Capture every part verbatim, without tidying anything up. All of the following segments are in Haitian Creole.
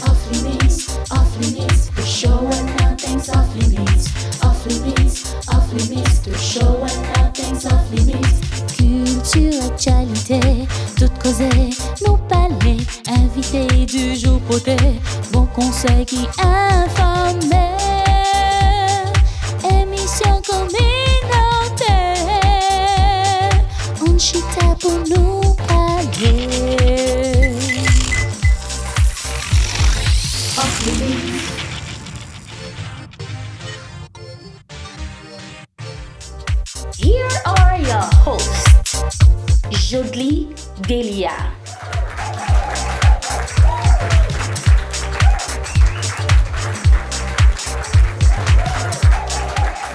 Off limits, off limits, the show where nothing's off limits. Off limits, off limits, the show where nothing's off limits. Kilti, aktyalite, tout koze, nou pale, envite di jou pote, bon konsèy ki enfòme. Emisyon kominote, ann chita pou nou pale. Off limits. Here are your hosts, Jodly Delia,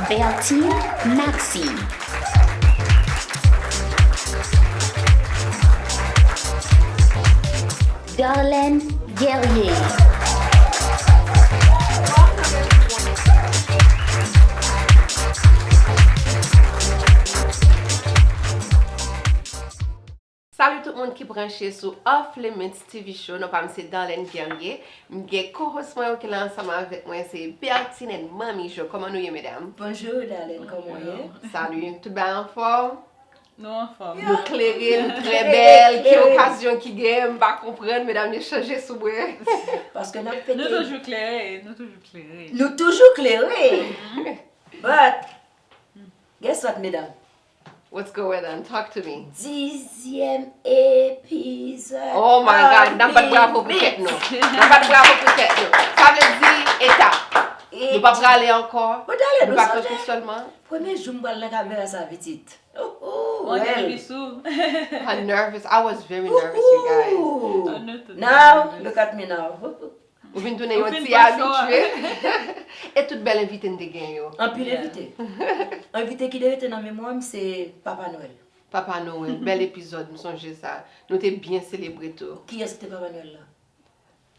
Bertine Maxime, Darlene Guerrier. Salut tout moun ki branche sou Off Limits T V Show. Non pa m se Darlene Guerrier. M gen co-host mwen yo ki la ansanm avèk mwen, se Bertine and Manmi Jo. Kòman nou ye, medam? Bonjou, Darlene, kòman w ye? Salut, tout bagay anfòm? Nou anfòm. Nou klere, nou trè bèl. Ki okazyon ki gen, m pa konprann, medam yo chanje sou mwen. Paske n ap fete. Nou toujou klere, nou toujou klere. Nou toujou klere. But, guess what, medam? What's going on? Talk to me. Dizyèm epizòd. Oh my God, n ap bat bravo pou tèt nou. N ap bat bravo pou tèt nou. Sa vle di etap. Nou pa prale ankò. Nou pa kanpe sèlman. Premye jou m pral nan kamera sa, pitit. Ou gen pipi sou. How nervous. I was very nervous, you guys. Now, look at me now. Ou vin tounen yon ti abitye. E tout bèl envite n te gen yo. Anpil envite. Envite ki te rete nan memwa m se Papa Nwèl. Papa Nwèl, bèl epizòd, m sonje sa. Nou te byen selebre tou. Kiyès ki te Papa Nwèl la?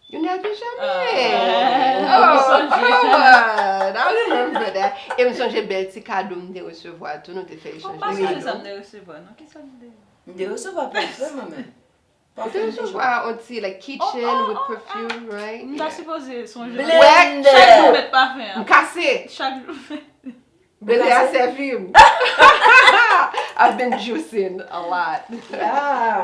You never jamais. Oh, come on. I remember that. E m sonje bèl ti kado m te resevwa tou, nou te fè echanj de kado. M te resevwa, non? Kisa m te? M te resevwa pafè, manman. Ou te resevwa yon ti, like, keychain with perfume, right? M ta sipoze sonje. Blender. Chak jou met pafen an. M kase. Chak jou. Blender a sèvi m. I've been juicing a lot.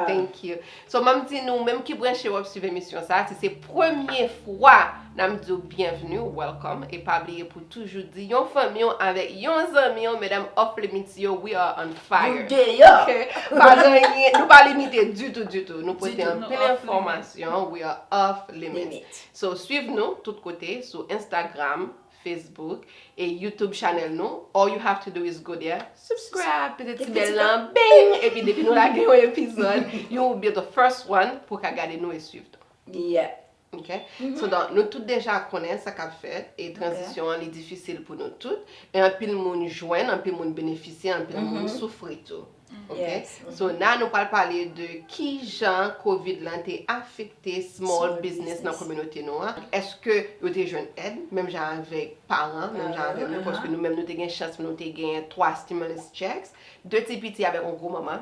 Thank you. So, m ap di nou, menm ki branche w ap swiv emisyon sa, si se premye fwa, n ap di w byenvni, welcome, e pa bliye pou toujou di yon fanmi w avèk yon zanmi w, medam Off Limits yo, we are on fire. Nou deyò. Ok? Pa gen anyen, nou pa limite ditou, ditou. Nou pote anpil enfòmasyon, we are off limits. So, swiv nou tout kote, sou Instagram, Facebook, e YouTube channel nou. All you have to do is go there, subscribe, pete ti bèl lan, bing! Epi depi nou lage yon epizòd, you will be the first one pou ka gade nou e swiv nou. Yeah. Ok? So, donk, nou tout deja konnen sa k ap fèt, e tranzisyon an, li difisil pou nou tout. E anpil moun jwenn, anpil moun benefisye, anpil moun soufri tou. Ok? So, la, nou pral pale de kijan covid lan te afekte small business nan kominote nou an. Èske yo te jwenn èd, menm jan avèk paran, menm jan avèk nou, paske nou menm nou te gen chans, nou te gen twa stimulus checks, de ti piti avèk yon gwo manman,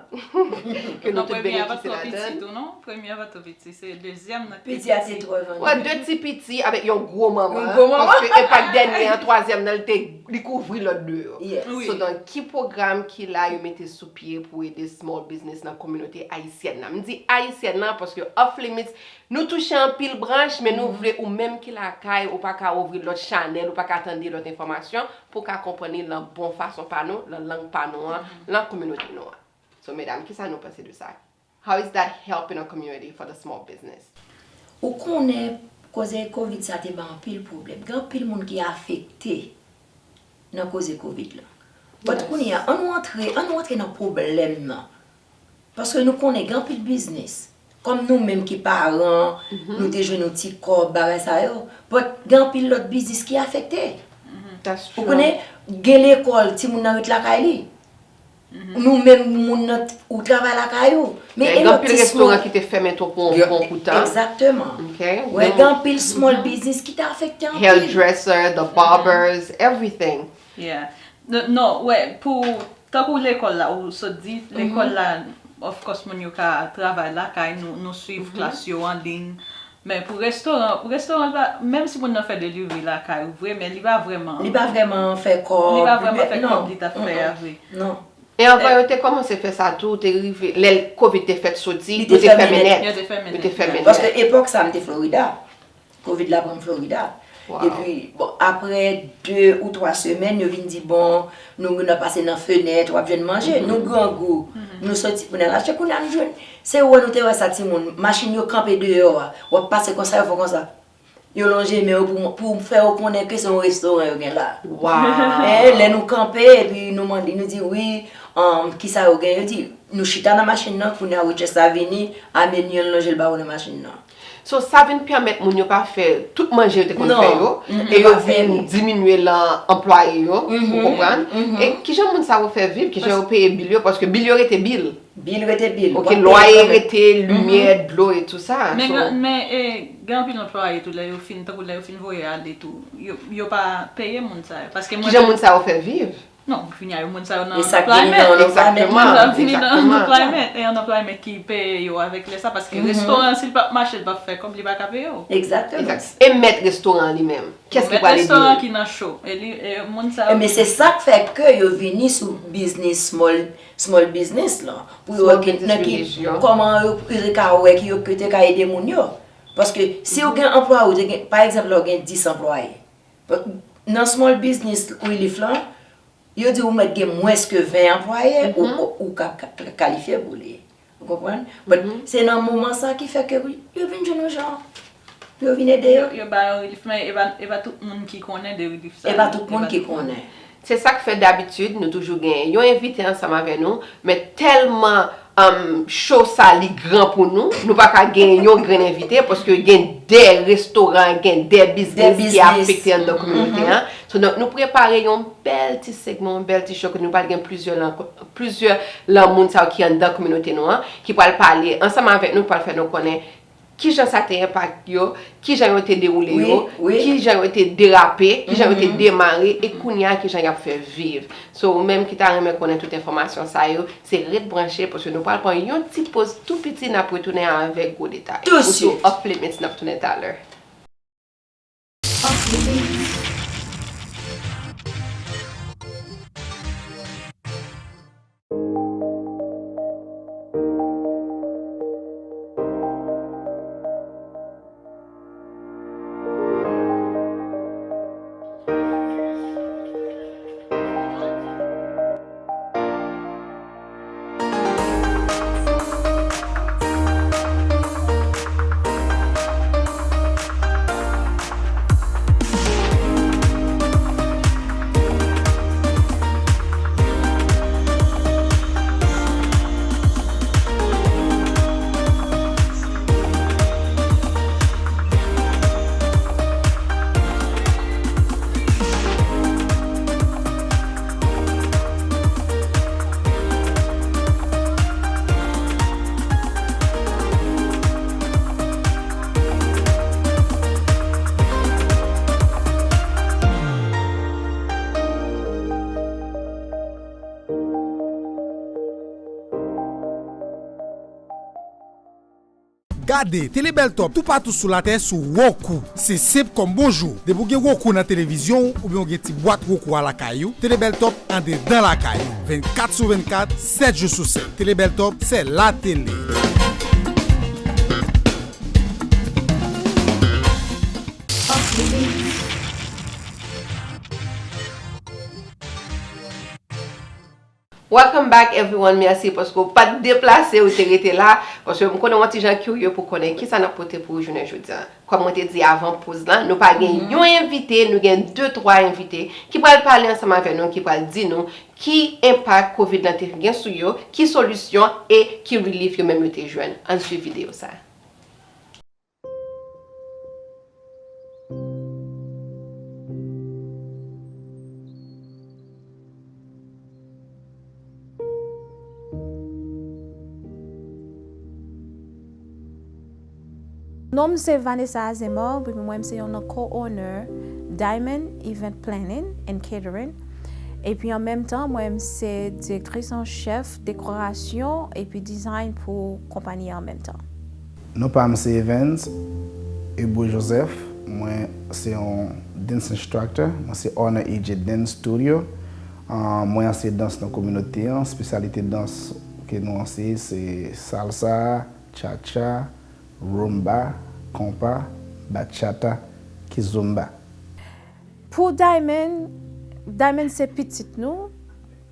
ke nou tout benefisye ladan l. Premye a pa twò piti, non? Premye a pa twò piti, se dezyèm nan ki pi piti. Piti a te twò grande. Wè, de ti piti avèk yon gwo manman, paske e pa t dènye an, twazyèm nan, li te, li kouvri lòt de yo. So, donk, ki pwogram ki la yo mete sou pye pou ede small business nan kominote ayisyèn nan? M di ayisyèn nan paske Off Limits, nou touche anpil branch, men nou vle ou menm ki lakay, ou pa ka ouvri lòt chanèl, ou pa ka tande lòt enfòmasyon, pou w ka konprann li nan bon fason pa nou, nan lang pa nou an, nan kominote nou an. So, medam, kisa nou panse de sa? How is that helping a community for the small business? Ou konnen, koze covid sa te bay anpil pwoblèm. Gen anpil moun ki afekte nan koze covid la. But kounye a, ann nou antre, ann nou antre nan pwoblèm nan. Paske nou konnen gen anpil biznis. Kòm nou menm ki paran, nou te jwenn yon ti kòb, bagay sa yo. But gen anpil lòt biznis ki afekte. Ou konnen, gen lekòl, timoun nan ret lakay li. Nou menm moun nan, ou travay lakay ou. Men e lòt ti restoran ki te fèmen tou pou yon bon kout tan. Egzakteman. Wè, gen anpil small business ki te afekte anpil. Hairdresser, the barbers, everything. Yeah. Non, non, wè, pou, tankou lekòl la, ou sot di, lekòl la, Of course, moun yo ka travay lakay, nou, nou swiv klas yo an liy. Men pou restoran, pou restoran, menm si moun nan fè delivery lakay ou vre, men li pa vrèman, Li pa vrèman fè kòb. Li pa vrèman fè kòb li t ap fè a vre. Non. E anvan yo te kòmanse fè sa tou, te rive, lè Covid te fèt soti, yo te fèmen nèt. Yo te fèmen Yo te nèt. fèmen Paske nèt. Epòk sa m te Florida. Covid la pran m Florida. Wow. Epi, bon, apre de ou twa semèn, yo vin di, bon, nou nan pase nan fenèt, w ap jwenn manje. Nou grangou. Nou soti pou n al achte, kounye a nou jwenn. Se wè nou te wè sa timoun, machin yo kanpe deyò a. W ap pase konsa, yo fè konsa. Yo lonje men yo pou, pou fè yo konnen ke se yon restoran yo gen la. Wow. E lè nou kanpe, epi nou mande, nou di, wi, um, kisa yo gen? Yo di, nou chita nan machin nan, kounye a waitress la vini, a meni an lonje l ba ou nan machin nan. So, sa vin pèmèt moun yo pa fè tout manje yo te konn Non. fè yo, Mm-mm, e yo pa fè vin li. Diminye lan anplwaye yo, ou konprann? E kijan moun sa yo fè viv, kijan yo peye bil yo, paske bil yo rete bil. Bil rete bil. Ok, W ap peye lwaye kanmenm. Rete, limyè, dlo e tou sa. Men, So, gen- men e, gen anpil anplwaye tou, lè yo fin, tankou lè yo fin voye ale tou, yo, yo pa peye moun sa yo. Paske mwen kijan moun sa yo fè viv? Non, fini a yo, moun sa yo nan E sa k vini unemployment. nan Exactement. unemployment. Moun sa yo vini nan Exactement. Unemployment, e unemployment ki peye yo avèk lè sa, paske restoran, si l pa mache, l pa fè kòb, li pa ka peye yo. Exactement. Exact. E mèt restoran li menm, kiyès ki Mèt pral ede restoran yo? Ki nan cho. E li, e moun sa E yo. Men se sa k fè ke yo vini sou biznis, small, small business lan. Pou yo Small wè ki, business nan ki, relief yo. Kòman yo, yo te ka wè ki yo, yo te ka ede moun yo. Paske si yo gen anplwaye, ou te gen, pa egzanp, lè w gen dis anplwaye. Nan Small Business Relief lan, yo di ou mèt gen mwens ke ven anplwaye, ou, ou, ou ka, ka kalifye pou li. Ou konprann? But se nan moman sa ki fè ke yo vin jwenn yon jan. Pou yo vin ede yo. Yo, yo ba yo relief, men e pa, e pa tout moun ki konnen de relief sa. E pa tout moun ki konnen. Se sa k fè dabitid nou toujou gen yon envite ansanm avè nou, men tèlman um, cho sa li gran pou nou, nou pa ka gen yon grenn envite paske gen de restoran, gen de biznis ki afekte anndan kominote an. So, donk, nou prepare yon bèl ti segman, yon bèl ti show kote nou pral gen plizyè lan, plizyè lan moun sa yo ki anndan kominote nou an, ki pral pale ansanm avèk nou, ki pral fè nou konnen kijan sa te enpak yo, kijan yo te dewoule yo, kijan yo te derape, kijan yo te demare, e kounye a kijan y ap fè viv. So, ou menm ki ta renmen konnen tout enfòmasyon sa yo, se ret branche paske nou pral pran yon ti poz tou piti, n ap retounen avèk gwo detay. Ou sou Off Limits, n ap tounen talè. Gade Tele Bèl Top toupatou sou latè sou Roku. Se senp kòm bonjou. Depi w gen Roku nan televizyon w oubyen w gen ti bwat Roku a lakay ou, Tele Bèl Top andedan lakay ou. Vennkat sou vennkat, sèt jou sou sèt. Tele Bèl Top, se latele. Welcome back everyone, mèsi paske w pa t deplase, ou te rete la, paske m konnen w yon ti jan kirye pou konnen kisa n ap pote pou ou jounen jodi a. Kòm mwen te di avan poz lan, nou pa gen yon envite, nou gen de twa envite ki pral pale ansanm avè nou, ki pral di nou ki enpak Covid lan te gen sou yo, ki solisyon e ki relief yo menm yo te jwenn. Ann swiv videyo sa. Non m se Vanessa Azemov, epi mwen m se youn nan co-owner Diamond Event Planning and Catering. Epi an menm tan, mwen, m se direktris an chèf dekorasyon epi design pou konpayi an menm tan. Non pa m se Evans Ebo Joseph. Mwen se yon dance instructor. Mwen se owner E J Dance Studio. Ah, mwen anseye dans nan kominote an. Espesyalite dans ke nou anseye se salsa, cha-cha, rumba, konpa, bachata, kizomba. Pou Diamond, Diamond se pitit nou,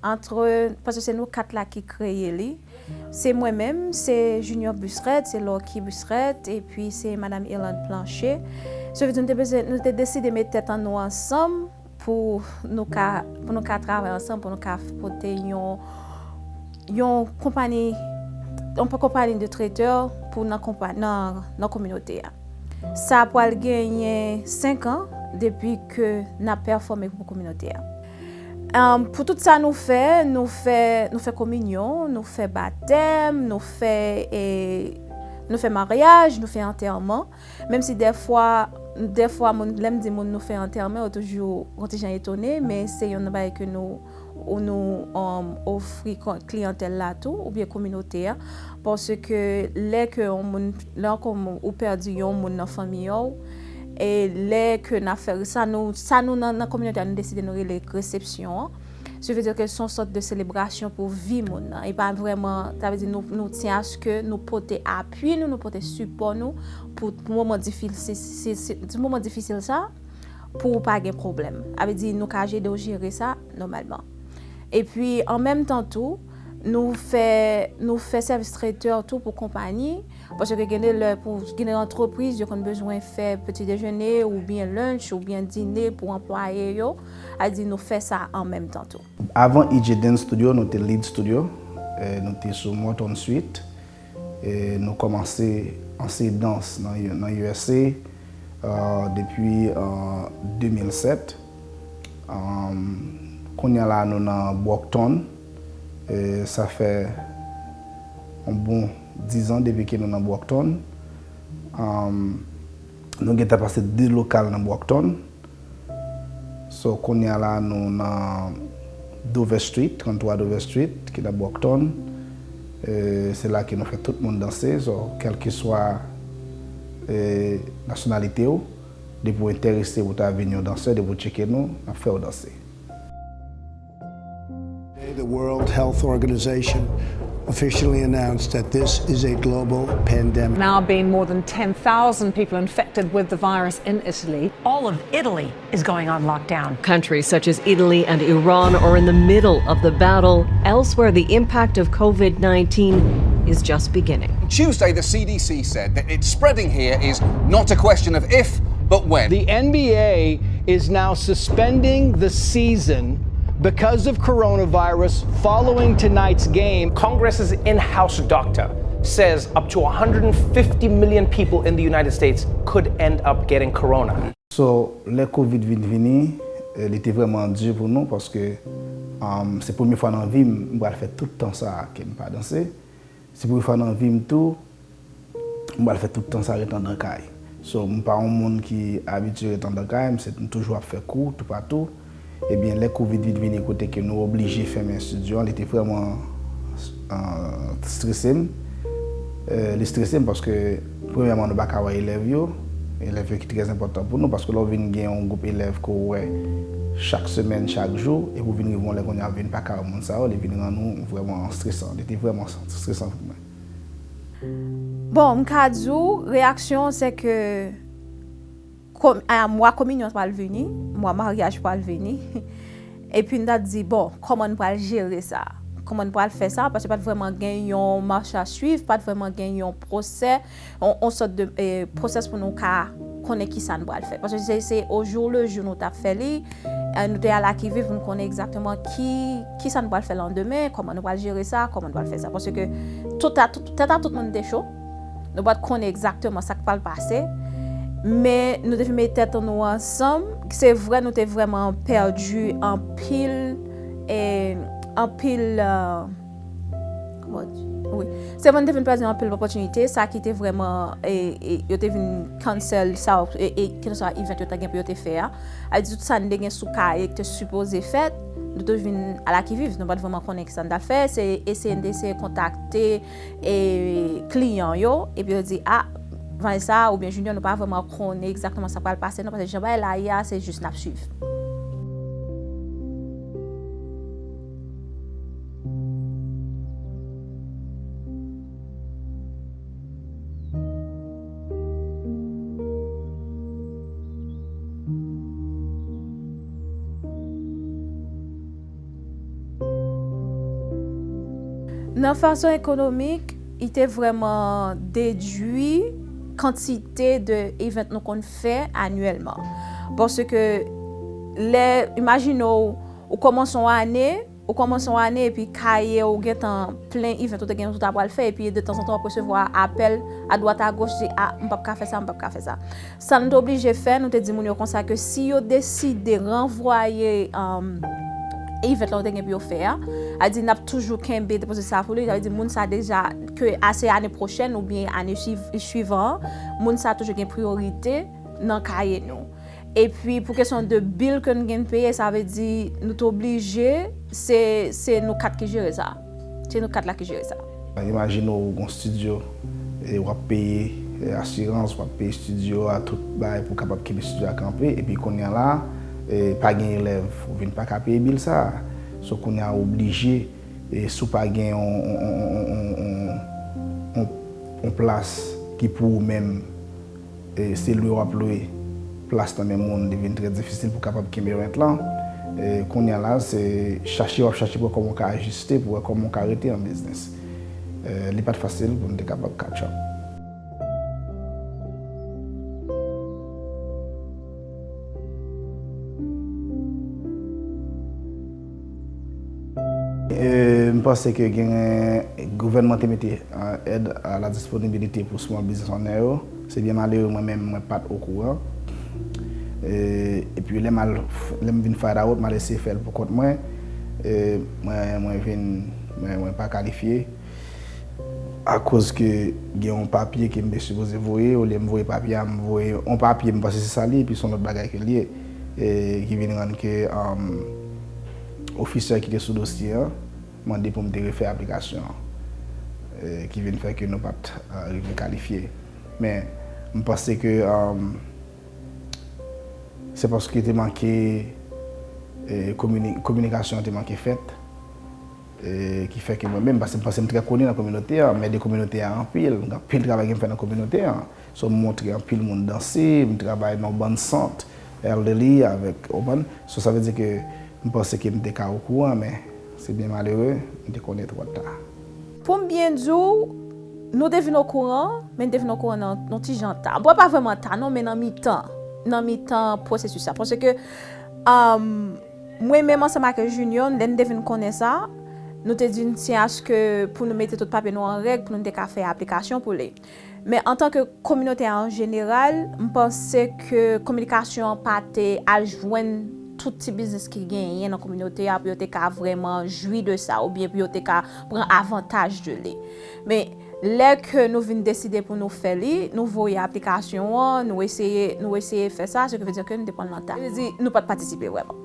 antre, paske se nou kat la ki kreye li. Se mwen menm, se Junior Busrette, se Lorky Busrette, epi se Madam Irlande Plancher. Sa vle di nou te bezwen, nou te deside met tèt an nou ansanm pou nou ka, pou nou ka travay ansanm, pou nou ka pote yon, yon konpayi, yon konpayi de tretè pou nan konpa-, nan, nan kominote a. Sa pral genyen senk an depi ke n ap pèfòme pou kominote a. Em, pou tout sa nou fè, nou fè, nou fè kominyon, nou fè batèm, nou fè, e, nou fè maryaj, nou fè antèman. Menm si dèfwa, dèfwa moun, lè m di moun nou fè antèman, yo toujou yon ti jan etone, men se yon bagay ke nou, ou nou, um, ofri kon-, kliyantèl la tou, oubyen kominote a. Paske lè ke yon moun, lè ankò ou pèdi yon moun nan fanmi w, e lè ke n ap fè sa, nou, sa nou nan, nan kominote a, nou deside nou rele resepsyon an. Sa vle di ke se yon sòt de selebrasyon pou vi moun nan. E pa vrèman, sa vle di nou, nou tyen aske nou pote apui nou, nou pote sipò nou pou, pou moman difisil, pou moman difisil sa, pou ou pa gen pwoblèm. Sa vle di nou ka ede w jere sa nòmalman. Epi, an menm tan tou, nou fè, nou fè sèvis tretè tou pou konpayi, paske gen de lè pou, gen de antrepriz, yo konn bezwen fè peti dejene, oubyen lunch, oubyen dine pou anplwaye yo. Sa vle di nou fè sa an menm tan tou. Avan E J Dance Studio, nou te Lead Studio, e, nou te sou Morton Street. E, nou kòmanse anseye dans nan, nan U S A, e, depi, e, de mil sèt. Em, kounye a la, nou nan Brockton. E, sa fè yon bon diz an depi ke nou nan Brockton. Em, nou gentan pase de lokal nan Brockton. So, kounye a la, nou nan Dover Street, tranntwa Dover Street, ki nan Brockton. E, se la ke nou fè tout moun danse. So, kèlkeswa, e, nasyonalite w, depi w enterese pou ta vin yon dansè, depi w tcheke nou, n ap fè w danse. Today, the World Health Organization officially announced that this is a global pandemic. Now being more than ten thousand people infected with the virus in Italy. All of Italy is going on lockdown. Countries such as Italy and Iran are in the middle of the battle. Elsewhere, the impact of COVID nineteen is just beginning. Tuesday, the C D C said that it's spreading here is not a question of if, but when. The N B A is now suspending the season because of coronavirus following tonight's game. Congress's in-house doctor says up to one hundred fifty million people in the United States could end up getting corona. So, lè covid vin vini, eh, li te vrèman di pou nou, paske, um, se premye fwa nan vi m, m pral fè tout tan sa a ke m pa danse. Se premye fwa nan vi m tou, m pral fè tout tan sa ret anndan kay. So, m pa yon moun ki abitye ret anndan kay, m se, m toujou ap fè kou toupatou. Ebyen, lè covid vin vini kote ke nou oblije fèmen estidyo an, li te vrèman, ah, strese m. Eh, li strese m paske, premyèman, nou pa ka wè elèv yo. Elèv yo ki trè enpòtan pou nou, paske lè w vin gen yon gwoup elèv ke w wè chak semèn, chak jou, epi w vin rive yon lè kounye a w vin pa ka wè moun sa yo, li vin rann ou vrèman stresan. Li te vrèman stresan pou mwen. Bon, m ka di w, reyaksyon an se ke kom-, a, mwa kominyon pral vini, mwa maryaj pral vini. Epi n t ap di, bon, kòman n pral jere sa? Kòman n pral fè sa? Paske pa t vrèman gen yon mach a swiv, pa t vrèman gen yon pwosè, yon, yon sòt de, eh, pwosès pou nou ka konnen kisa n pral fè. Paske se, se au jour le jour nou t ap fè li. Eh, nou te alakiviv pou n konnen egzakteman ki, kisa n pral fè landemen, kòman nou pral jere sa, kòman n pral fè sa. Paske tout a, tout, tèt a tout moun te cho. Nou pa t konnen egzakteman sa k pral pase. Men nou te vin met tèt nou ansanm. Se vre, nou te vrèman pèdi anpil, e, anpil, eh, kòman di? Se vre, n te vin pèdi anpil opòtinite, sa ki te vrèman, e, e, yo te vin cancel sa, e, e, kèlkeswa event yo ta gen pou yo te fè a. A di tout sa n te gen sou kaye ki te sipoze fèt, nou te vin alakiviv, nou pa t vrèman konnen ki sa n t ap fè, se eseye, n te eseye kontakte, e, kliyan yo, epi yo di, a, Vanessa oubyen Junior, nou pa vrèman konnen egzakteman sa pral pase, non, paske jan bagay la ye a, se jis n ap swiv. Nan fason ekonomik, li te vrèman dedwi kantite de event nou konn fè anyèlman. Paske lè, imajine w, ou kòmanse yon ane, ou kòmanse yon ane epi kaye w gentan plen event ou te gen, ou ta pral fè, epi de tanzantan w ap resevwa apèl adwat agoch, di, a, m p ap ka fè sa, m p ap ka fè sa. Sa n te oblije fè, nou te di moun yo konsa ke si yo deside ranvwaye, um, event la yo te gen pou yo fè a, a di n ap toujou kenbe depoze sa pou li, sa vle di moun sa deja, ke a se ane pwochèn oubyen ane swiv-, swivan an, moun sa toujou gen priyorite nan kaye nou. Epi pou kesyon de bill ke n gen peye, sa vle di nou t oblije, se, se nou kat ki jere sa. Se nou kat la ki jere sa. Imajine w gon estidyo, e w ap peye, e, asirans, w ap peye estidyo a, tout bagay pou w kapab kenbe estidyo a kanpe, epi kounye a la, e, pa gen elèv, ou vin pa ka peye bill sa a. So kounye a w oblije, e, si w pa gen yon, yon, yon plas ki pou ou menm, e se lwe w ap lwe plas nan men moun, li vin trè difisil pou w kapab kenbe rent lan. E kounye a la, se chache w ap chache pou wè kòman w ka ajiste, pou wè kòman w ka rete an biznis. E li pa t fasil pou n te kapab catch up. E, m panse ke gen, gouvènman te mete, e, èd a la disponibilite pou small business owner yo. Se byen malere, mwen menm, mwen pa t okouran. E, epi lè m al, lè m vin find out, m al eseye fè l pou kont mwen. E, mwen, mwen vin, mwen, mwen pa kalifye. Akoz ke gen yon papye ke m te sipoze voye, olye m voye papye a, m voye yon papye, m panse se sa li, epi se yon lòt bagay ke l ye, e ki vin rann ke, um, ofisè ki te sou dosye an mande pou m te refè aplikasyon an, e ki vin fè ke nou pa t, uh, rive kalifye. Men, m panse ke, um, se paske te manke, e, komini-, kominikasyon an te manke fèt. E, ki fè ke mwen menm, paske m panse m trè koni nan kominote a, m ede kominote a anpil, gen anpil travay ke m fè nan kominote a. So, m montre anpil moun danse, m travay nan yon bann sant, elderly, avèk, w konprann? So, sa vle di ke m panse ke m te ka okouran, men se byen malere, m te konnen twò ta. Pou m byen di w, nou te vin okouran, men n te vin okouran nan, nan ti jan ta. Bon, pa vrèman ta, non, men nan mitan, nan mitan pwosesis la. Paske, um, mwen menm ansanm ak Junior, lè n te vin konnen sa, nou te di n tyen aske pou nou mete tout papye nou an règ pou nou te ka fè aplikasyon pou li. Men antanke kominote a an jeneral, m panse ke kominikasyon an pa te al jwenn tout ti biznis ki genyen nan kominote a pou yo te ka vrèman jwi de sa oubyen pou yo te ka pran avantaj de li. Men lè ke nou vin deside pou nou fè li, nou voye aplikasyon an, nou eseye, nou eseye fè sa, se ki vle di ke nou te pran l nan ta. Vle di, nou pa t patisipe vrèman.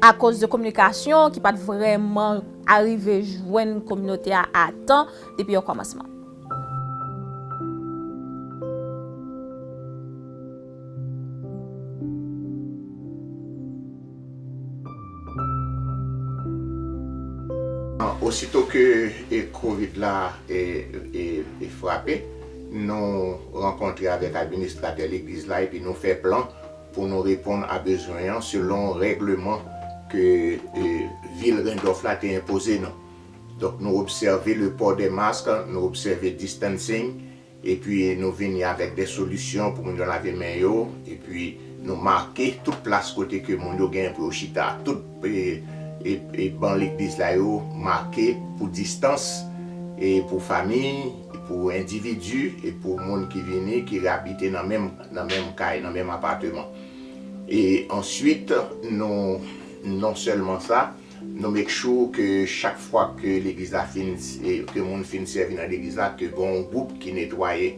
Akoz de kominikasyon ki pa t vrèman arive jwenn kominote a a tan depi okòmansman. Osito ke, e, kovid la, e, e, e frape, nou rankontre avèk administratè legliz la epi nou fè plan pou nou reponn a bezwen an selon règleman ke, e, vil Randolph la te enpoze nou. Donk, nou obsève le port des masques, nou obsève distancing, epi nou vini avèk de solisyon pou moun yo lave men yo, epi nou make tout plas kote ke moun yo genyen pou yo chita. Tout, e, e, e ban legliz la yo make pou distans, e pou fanmi, pou endividi, e pou moun ki vini, ki abite nan menm, nan menm kay, nan menm apatman. E answit, nou, non sèlman sa, Nou make sure ke chak fwa ke legliz la fin, ke moun fin sèvi nan legliz la, ke gen yon gwoup ki netwaye,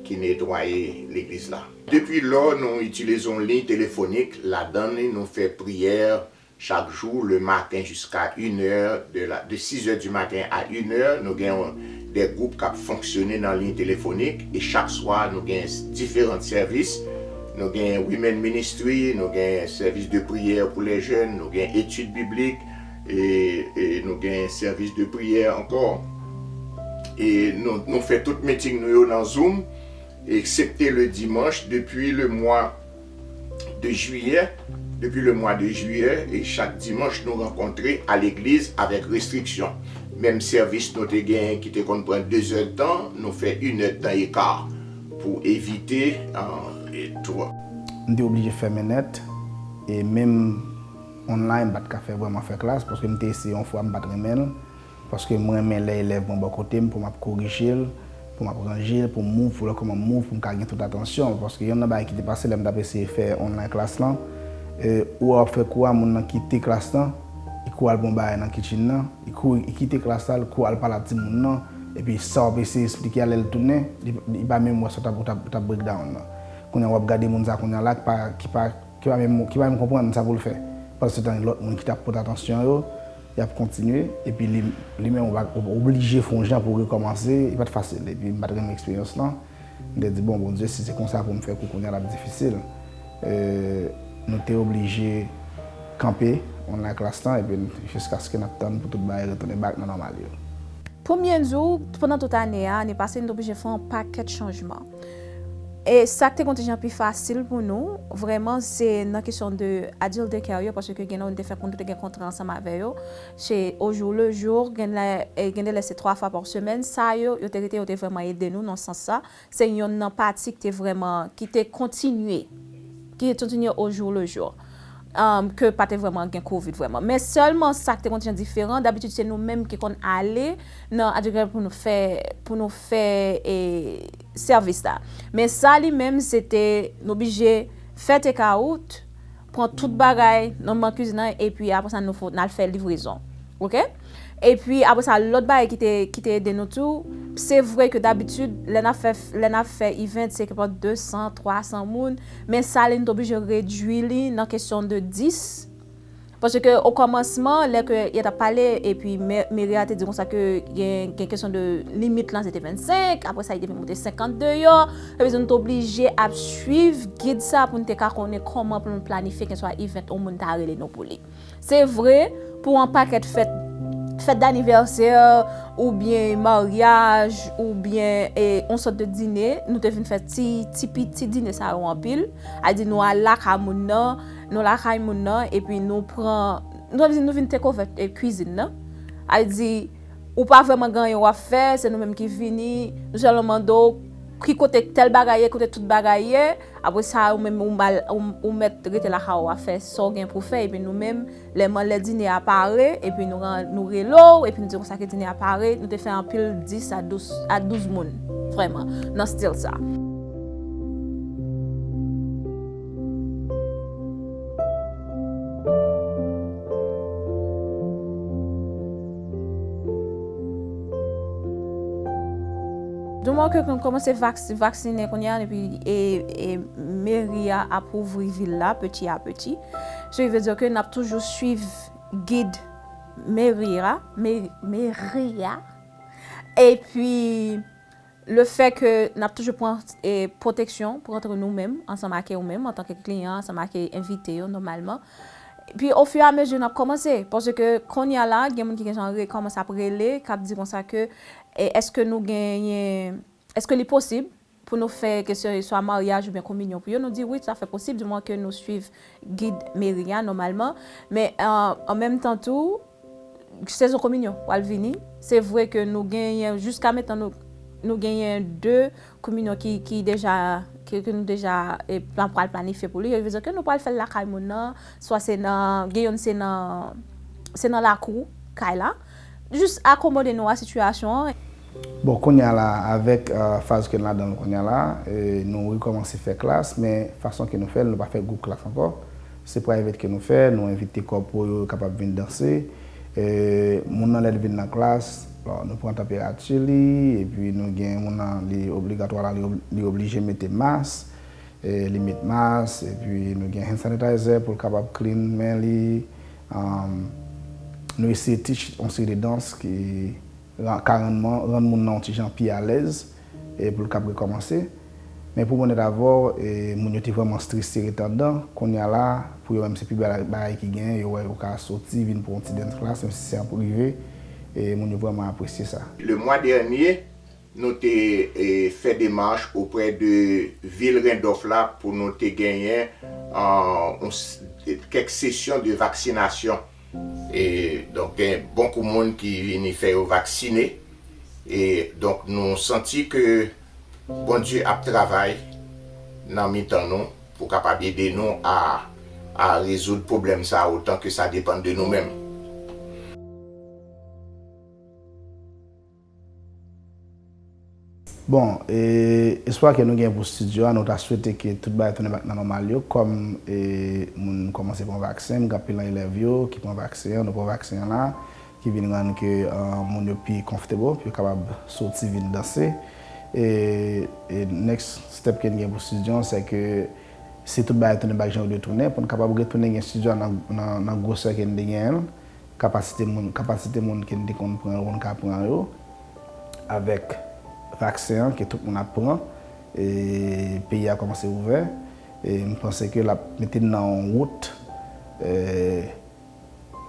ki netwaye legliz la. Depi lò, nou itilize yon liy telefonik, ladan li nou fè priyè chak jou, le maten jiska inè, de la, de six heures du matin à une heure, nou gen yon, de gwoup k ap fonksyone nan liy telefonik, e chak swa nou gen diferan sèvis. Nou gen Women Ministry, nou gen sèvis de priyè pou lè jèn, nou gen etid biblik, e, e nou gen sèvis de priyè ankò. E nou, nou fè tout meeting nou yo nan Zoom, eksepte le dimanch, depi le mwa de jiyè, depi le mwa de jiyè, e chak dimanch nou rankontre a legliz avèk restriksyon. Menm sèvis nou te genyen ki te konn pran de zèdtan, nou fè inèdtan eka pou evite, e, twò. M te oblije fèmen nèt, e menm online, m pa t ka fè vrèman fè klas, paske m te eseye yon fwa, m pa t renmen l, paske m renmen lè elèv mwen bò kote m pou m ap korije l, pou m ap ranje l, pou m move, pou l wè kòman m move, pou m ka gen tout atansyon l, paske yonn nan bagay ki te pase lè m t ap eseye fè online klas lan, e, ou wè w ap fè kou a, moun nan kite klas lan, li kouri al pran bagay nan kitchen nan, li kouri, li kite klas la, li kouri al pale ak timoun nan, epi sa w ap eseye eksplike a, lè l tounen, li, li pa menm wè sa w t ap, w t ap, w t ap break down nan. Kounye a w ap gade moun sa kounye a la ki pa, ki pa, ki pa menm, ki pa menm konprann sa pou l fè. Pandan se tan, lòt moun ki t ap pote atansyon yo, y ap kontinye, epi li, li menm ou pa, ou oblije fè yon jan pou w rekòmanse, li pa t fasil, epi m pa t renmen eksperyans lan. M te di, bon, Bondye, si se konsa pou m fè kou kounye a, l ap difisil. E, nou te oblije kanpe online klas lan, epi jiskaske n ap tann pou tout bagay retounen back nan nòmal yo. Premye jou, pandan tout ane a, ane pase, nou te oblije fè yon pakèt chanjman. E sa k te konn ti jan pi fasil pou nou, vrèman, se nan kesyon de adult daycare yo, paske gen lè nou te fè konn nou te gen kontra ansanm avè yo. Se au jour le jour, gen lè, e gen de lè se twa fwa pa semèn. Sa yo, yo te rete, yo te vrèman ede nou nan sans sa. Se yonn nan pati ki te vrèman, ki te kontinye, ki te kontinye au jour le jour. Um, ke pa te vrèman gen covid vrèman. Men sèlman sa ki te konn ti jan diferan, dabitid se nou menm ki konn ale nan adult daycare pou nou fè, pou nou fè, e, sèvis la. Men sa li menm, se te, nou oblije fè take out, pran tout bagay nan, nan kizin nan, epi apre sa, nou fo-, n al fè livrezon. Oke? Epi apre sa, lòt bagay ki te, ki te ede nou tou, se vre ke dabitid, lè n ap fè, lè n ap fè event, se ke pa de san, twa san moun, men sa, li, nou te oblije redui li nan kesyon de dis. Paske o kòmansman, lè ke yo t ap pale, epi mè-, meri a te di konsa ke gen, gen kesyon de limit lan, se te vennsenk, apre sa, li te vin moute senkant deyò. Sa vle di nou te oblije ap swiv gid sa pou nou te ka konnen kòman pou nou planifye, kèlkeswa event yon moun ta rele nou pou li. Se vre, pou yon pakèt fèt, fèt danivèsè, oubyen maryaj, oubyen, e, yon sòt de dine, nou te vin fè ti, ti piti dine sa yo anpil. A di nou al lakay moun nan, nou lakay moun nan, epi nou pran, nou vin, nou vin take over, e, kwizin nan. A di, ou pa vrèman gen anyen w ap fè, se nou menm ki vini, nou sèlman mande w ki kote tèl bagay ye, kote tout bagay ye, apre sa, ou menm, ou mal, ou, ou mèt rete lakay ou a fè sa w gen pou fè, epi nou menm, lè man, lè dine a pare, epi nou ran-, nou rele w, epi nou di konsa ke dine a pare, nou te fè anpil dis a douz, a douz moun, vrèman, nan stil sa. Du moment ke nou kòmanse vaks-, vaksinen kounye a, epi, e, e meri a ap ouvri vil la peti a peti. So, i vle di ke n ap toujou swiv gid meri a, me-, meri a. Epi, le fè ke n ap toujou pran, e, pwoteksyon pou antre nou menm, ansanm ak ou menm, antanke kliyan, ansanm ak envite yo, nòmalman. Epi, au fur et à mesure, n ap kòmanse. Paske kounye a la, gen moun ki gentan re-, kòmanse ap rele, k ap di konsa ke, e, èske nou genyen, èske li posib pou nou fè kesyon swa maryaj oubyen kominyon pou yo? Nou di wi, tout à fait posib, du moment ke nou swiv gid meri a nòmalman. Men, e, an menm tan tou, sezon kominyon pral vini. Se vre ke nou genyen, jiska mentan, nou, nou genyen de kominyon ki, ki deja, ke, ke nou deja, e, plan, pral planifye pou li. Yo vle di ke nou pral fè l lakay moun nan, swa se nan, gen youn se nan, se nan lakou kay la. Jis akomode nou a sitiyasyon an. Bon, kounye a la, avèk, e, faz ke n ladan l kounye a la, e, nou rekòmanse fè klas, men fason ke nou fè l, nou pa fè gwoup klas ankò. Se private ke nou fè, nou envite kòpwo yo kapab vin danse. E, moun nan lè l vin nan klas, bon, nou pran tanperati li, epi nou gen moun nan, li obligatwa la, li ob-, li oblije mete mas, e, li met mas, epi nou gen hand sanitizer pou l kapab clean men li. Um, nou eseye teach yon seri de dans ki ra-, ka rann, rann moun nan yon ti jan pi alèz, e pou l kab rekòmanse. Men pou mwen nèt avè w, e, moun yo te vrèman strese ret anndan. Kounye a la, pou yo menm se pi bèl bagay ki genyen, yo wè yo ka soti, vin pou yon ti dance class, menm si se an prive, e moun yo vrèman apresye sa. Le mwa dènye, nou te, e, fè demach oprè de vil Rendòf la pou nou te genyen, an, yon s-, kèk sesyon de vaksinasyon. E, donk, gen bonkou moun ki vini fè yo vaksine. E, donk, nou santi ke Bondye ap travay nan mitan nou pou kapab ede nou a, a rezoud pwoblèm sa a otan ke sa depann de nou menm. Bon, e, espwa ke nou gen pou estidyo a, nou ta swete ke tout bagay tounen back nan nòmal yo, kòm, e, moun kòmanse pran vaksen, gen anpil nan elèv yo ki pran vaksen an, nou pran vaksen an la, ki vin rann ke, e, moun yo pi comfortable, pou yo kapab soti vin danse. E, e next step ke n gen pou estidyo an, se ke si tout bagay tounen back jan yo dwe tounen, pou n kapab retounen gen estidyo a nan, nan, nan gwosè ke n te genyen l, kapasite moun, kapasite moun ke n te konn pran yo, pou n ka pran yo, avèk vaksen an ke tout moun ap pran, e peyi a kòmanse ouvè, e m panse ke l ap mete n nan yon wout, e,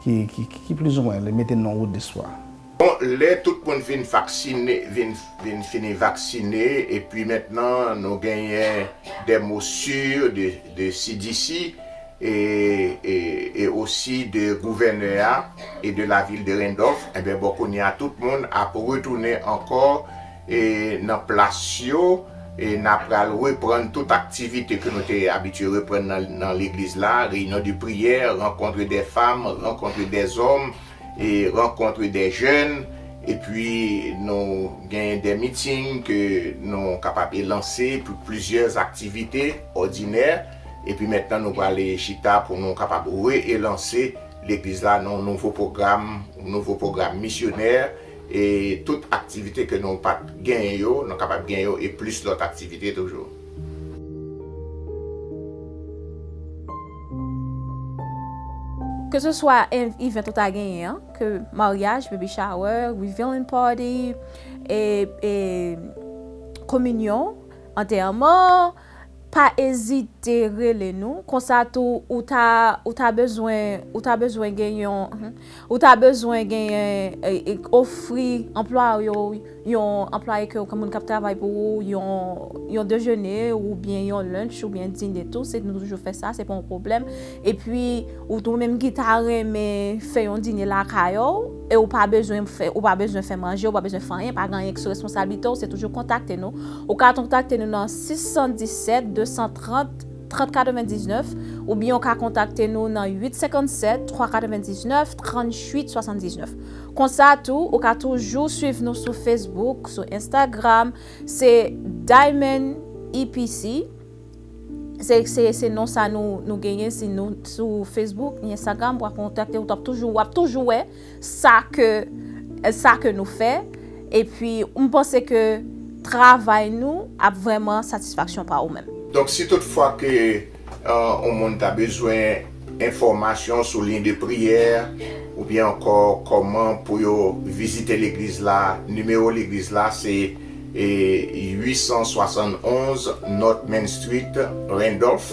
ki, ki, ki, ki plizoumwen, li mete n nan yon wout despwa. Bon, lè tout moun vin vaksine, vin, vin fini vaksine, epi mentnan nou genyen des mesures de, de C D C, e, e, e osi de gouvènè a e de la ville de Rendorph, enben, bon, kounye a, tout moun ap retounen ankò, e, nan plas yo, e n ap pral reprann tout aktivite ke nou te abitye reprann nan, nan legliz la, réunion de prière, rencontre des femmes, rencontre des hommes, e rencontre des jeunes, epi nou gen de meeting ke nou kapab elanse pou plizyè aktivite òdinè, epi mentnan nou prale chita pou nou kapab re-elanse legliz la nan yon nouvo pwogram, nouvo pwogram misyonè, e tout aktivite ke nou pa t genyen yo, nou kapab genyen yo, e plis lòt aktivite toujou. Keseswa en-, event ou ta genyen an, ke maryaj, baby shower, revealing party, e, e kominyon, antèman, pa ezite rele nou. Konsa tou, ou ta, ou ta bezwen, ou ta bezwen gen yon, ou ta bezwen genyen, e, e, ofri anplwaye w, yon anplwaye ke, ke moun k ap travay pou ou, yon, yon dejene, oubyen yon lunch, oubyen dine tou, se nou toujou fè sa, se pa yon pwoblèm. Epi, ou tou menm ki ta renmen fè yon dine lakay ou, e ou pa bezwen fè, ou pa bezwen fè manje, ou pa bezwen fè anyen, pa gen anyen ki sou responsablite w, se toujou kontakte nou. Ou ka kontakte nou nan sis san disèt, de san trant, trant katrevendiznèf, oubyen ou ka kontakte nou nan uit senkannsèt, twa katrevendiznèf, tranntuit swasanndiznèf. Konsa tou, ou ka toujou swiv nou sou Facebook, sou Instagram, se Diamond E P C. Se, se, se non sa nou, nou genyen, si nou sou Facebook, ni Instagram, w ap kontakte, w ap toujou, w ap toujou wè sa ke, sa ke nou fè. Epi, m panse ke travay nou ap vrèman satisfaksyon pa ou menm. Donk, si toutfwa ke, e, yon moun ta bezwen enfòmasyon sou liy de priyè, oubyen ankò kòman pou yo vizite legliz la, nimewo legliz la se, e, uit san swasannonz North Main Street, Randolph.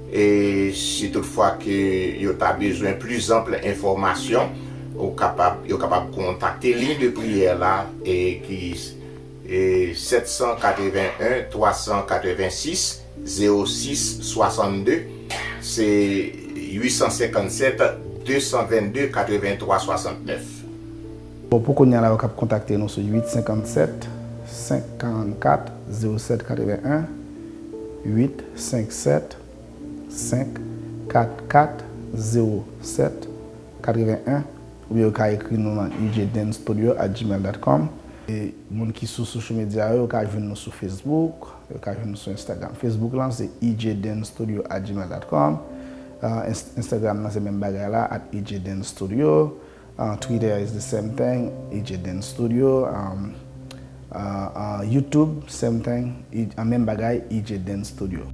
E si toutfwa ke yo ta bezwen plis anpl enfòmasyon, ou kapab, yo kapab kontakte liy de priyè la, e ki, e, sèt san katreven en, twa san katreven sis, zewo sis swasannde, se uit san senkannsèt, de san vennde, katreven twa swasantnèf. Bon, pou kounye a la, yo kab kontakte nou sou uit senkannsèt, senk karannkat, zewo sèt katreven en, uit senk sèt, senk kat kat, zewo sèt katreven en, oubyen yo ka ekri nou nan E J Dance Studio at gmail dot com. E moun ki sou social media yo, yo ka jwenn nou sou Facebook, yo ka jwenn nou sou Instagram. Facebook lan, se E J Dance Studio at gmail dot com. Uh, Inst- Instagram nan se menm bagay la, at E J Dance Studio. Uh, Twitter is the same thing, E J Dance Studio. Um, uh, uh, YouTube, same thing, E- uh, menm bagay, E J Dance Studio.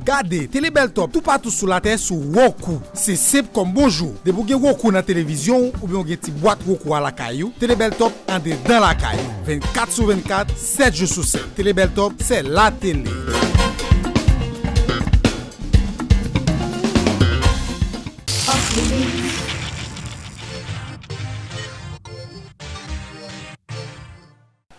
Gade Tele Bèl Top toupatou sou latè sou Roku. Se senp kòm bonjou. Depi w gen Roku nan televizyon w oubyen w gen ti bwat Roku a lakay ou, Tele Bèl Top andedan lakay ou. Vennkat sou vennkat, sèt jou sou sèt. Tele Bèl Top, c'est la télé.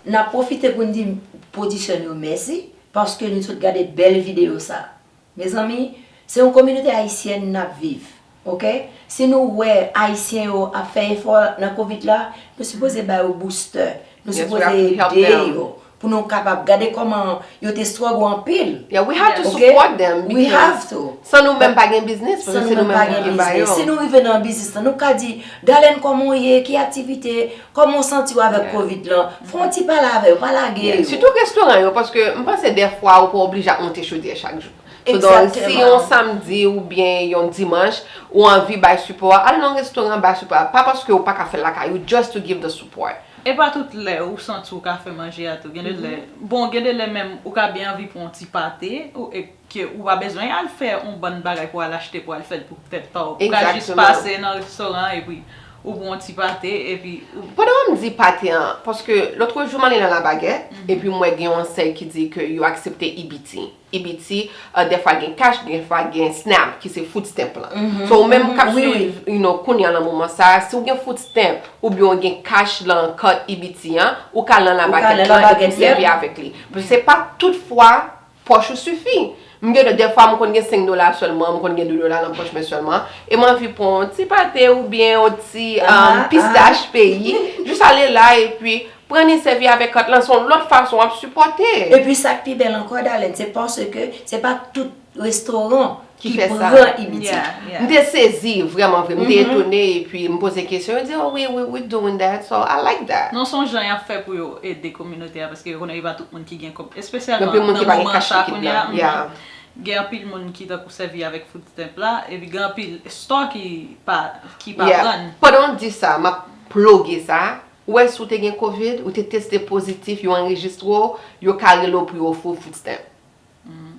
N ap pwofite pou n di pwodisyè nou yo mèsi, paske nou sot gade bèl videyo sa. Mezanmi, se yon kominote ayisyèn n ap viv, oke? Si nou wè Ayisyen yo ap fè efò nan kovid la, nou sipoze ba yo booster, nou sipoze ede yo pou nou kapab gade kòman yo te struggle anpil. Yeah, we have to support them We have to. San nou menm pa gen biznis, paske se nou menm ki ba yo. Si nou rive nan biznis lan, nou ka di, Dalène, kòman w ye? Ki aktivite? Kòman w santi w avèk kovid lan? Fè yon ti pale avè yo, pa lage yo. Sitou restoran yo, paske m panse dèfwa ou pa oblije ap monte chodyè chak jou. So, donk, si yon samdi oubyen yon dimanch, ou anvi bay sipò a, al nan yon restoran, bay sipò a. Pa paske ou pa ka fè l lakay ou, just to give the support. E pa tout lè ou santi w ka fè manje a tou. Gen de lè, bon, gen de lè menm ou ka byen anvi pran yon ti pate, ou, e ke ou pa bezwen al fè yon bann bagay pou al achte, pou al fè l pou tèt pa w. Ou ka jis pase nan restoran epi ou pran yon ti pate, epi ou. Pandan w ap di pate an, paske lòt jou m ale nan Labagèt, epi m wè gen yon ansèy ki di ke yo aksepte E B T. E B T, dèfwa gen cash, dèfwa gen snap, ki se food stamp lan. So, ou menm k ap swiv, you know, kounye a nan moman sa a, si w gen food stamp, oubyen w gen cash lan carte E B T an, ou ka al nan Labagèt lan epi w sèvi avèk li. Se pa tout fwa pòch ou sifi. M gen dèfwa m konn gen senk dola sèlman, m konn gen de dola nan pòch mwen sèlman, e m anvi pran yon ti pate oubyen yon ti pistach peyi, jis ale la epi pran li sèvi avèk carte lan, se yon lòt fason w ap sipòte. Epi sa k pi bèl ankò, Dalène, se paske se pa tout restoran ki pran E B T. M te sezi, vrèman vre. M te etone, epi m poze kesyon, yo di, oh wi, we, we doing that, so I like that. Non, se yon jan y ap fè pou yo ede kominote a, paske yo konnen e pa tout moun ki gen kòb, espesyalman nan moman sa kounye a. Gen anpil moun ki tankou sèvi avèk food stamp la, epi gen anpil store ki pa, ki pa pran. Pandan w di sa, m ap ploge sa, ou wè si w te gen kovid, ou te teste pozitif, yo anrejistre w, yo ka rele w pou yo ofri w food stamp.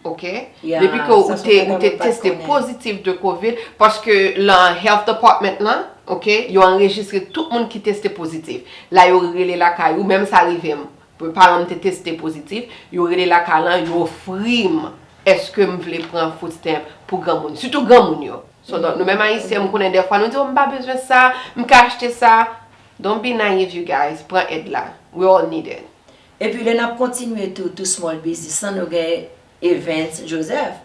Oke? Depi ke ou te, ou te teste pozitif de kovid, paske lan health department lan, oke, yo anrejistre tout moun ki teste pozitif. La yo rele lakay ou, menm sa rive m. Paran m te teste pozitif, yo rele lakay lan, yo ofri m, èske m vle pran food stamp pou granmoun, sitou granmoun yo. So, donk, nou menm Ayisyen, m konnen dèfwa nou di, oh, m pa bezwen sa, m ka achte sa. Don't be naive, you guys. Pran èd la. We all need it. Epi lè n ap kontinye tou, tou small business lan, nou gen Evens Joseph.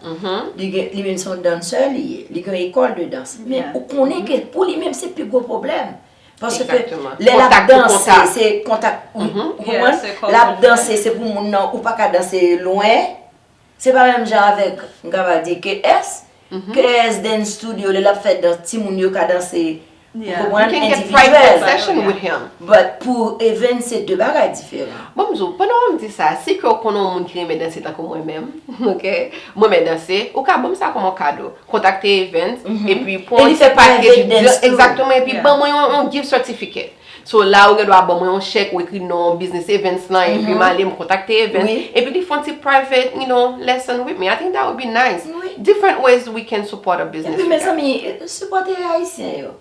Li gen, li menm se yon dansè li ye. Li gen yon ekòl de dans. Men ou konnen ke pou li menm se pi gwo pwoblèm. Paske Exactement. Lè l ap Kontak pou danse, kontak. Se kontak. Ou Yeah, konprann? se kòman L ap w fè. Danse, se pou moun nan, ou pa ka danse lwen. Se pa menm jan avèk, m ka va di, K S. K S Dance Studio, lè l ap fè dans, timoun yo ka danse. Ou Yeah. konprann? You can get private Endividyèl. Session with him. But pou event, se de bagay diferan. Bon, m di w, pandan w di sa, si ke w konnen yon moun ki renmen danse tankou mwen menm, ok? Mwen renmen danse, ou ka ban m sa kòm yon kado. Kontakte Evans, epi pran E li yon fè ti package private dance tou. Exactement, epi Yeah. ban mwen yon, yon gift certificate. So la, ou gen dwa ban mwen yon chèk, ou ekri non business Evans lan, epi m ale, m kontakte Evans, Wi. Epi li fè yon ti private, you know, lesson with me. I think that would be nice. Wi. Different ways we can support a business. Epi You guys. Mezanmi, sipòte Ayisyen yo.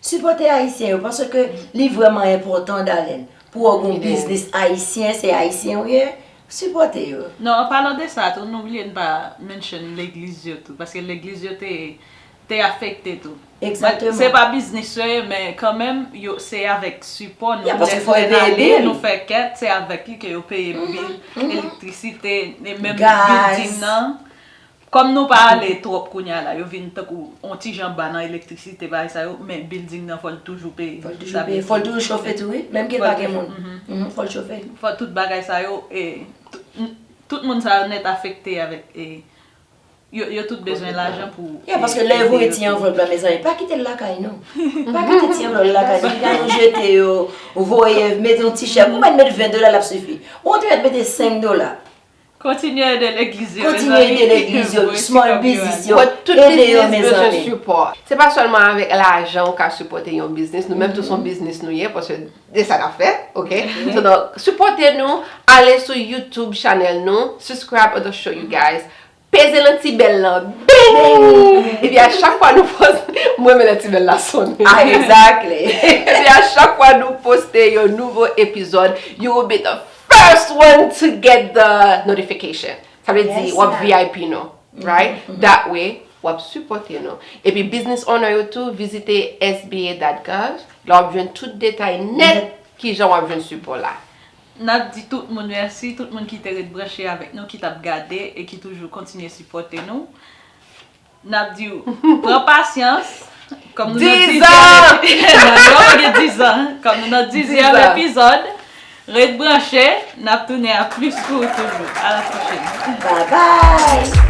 Sipòte Ayisyen yo, paske li vrèman enpòtan, Dalèn. Pou w gen yon biznis Ayisyen, se Ayisyen ou ye, sipòte yo. Non, an palan de sa tou, nou bliye n pa mention legliz yo tou, paske legliz yo te, te afekte tou. Exactement. Se pa biznis yo ye, men kanmenm, yo, se avèk sipò nou Yeah, paske lè fò yo fè peye ale, bil. Nou fè kèt, se avèk li ke yo peye bil, elektrisite, e menm Gaz. Building nan. Kòm nou pa ale twòp kounye a la, yo vin tankou on ti jan ba nan elektrisite, bagay sa yo, men building nan fò l toujou peye. Fò l toujou peye, fò l toujou chofe tou, wi. Menm ke l pa gen moun. Mhm, fò l chofe. Fò tout bagay sa yo, e, tout, tout moun sa yo nèt afekte avèk, e, yo, yo tout bezwen lajan pou. Yeah, paske lè yo voye ti anvlòp la, mezanmi, pa kite l lakay nou. Pa kite ti anvlòp la lakay nou. Kite yo jete yo, voye, mete yon ti chèk. Ou mèt met ven dola, l ap sifi. Ou te mèt mete senk dola. Kontinye ede legliz yo. Kontinye ede legliz yo, small business yo. But tout Ede yo, business bezwen mezanmi. Sipò. Se pa sèlman avèk lajan ou ka sipòte yon biznis. Nou menm tou se yon biznis nou ye, paske se sa n ap fè, ok? So, donk, sipòte nou, ale sou YouTube channel nou, subscribe to the show, you guys. Peze nan ti bèl lan. Bing! Epi a chak fwa nou poste, mwen men nan ti bèl la sonnen. Ah, exactly. Epi a chak fwa nou poste yon nouvo epizòd, you will be the first one to get the notification. Sa vle di, Yes, w ap ma'am. V I P nou, right? That way, w ap sipòte nou. Epi business owner yo tou, vizite S B A dot gov. La w ap jwenn tout detay nèt kijan w ap jwenn sipò la. N ap di tout moun mèsi, tout moun ki te ret branche avèk nou, ki t ap gade e ki toujou kontinye sipòte nou. N ap di w, pran pasyans. Kòm nou nan Dizan! dizyèm epi-, non, nou pa gen dizan. Kòm nou nan dizyèm Dizan. Epizòd, ret branche, n ap tounen a plis pou ou toujou. A la pwochèn. Bye bye.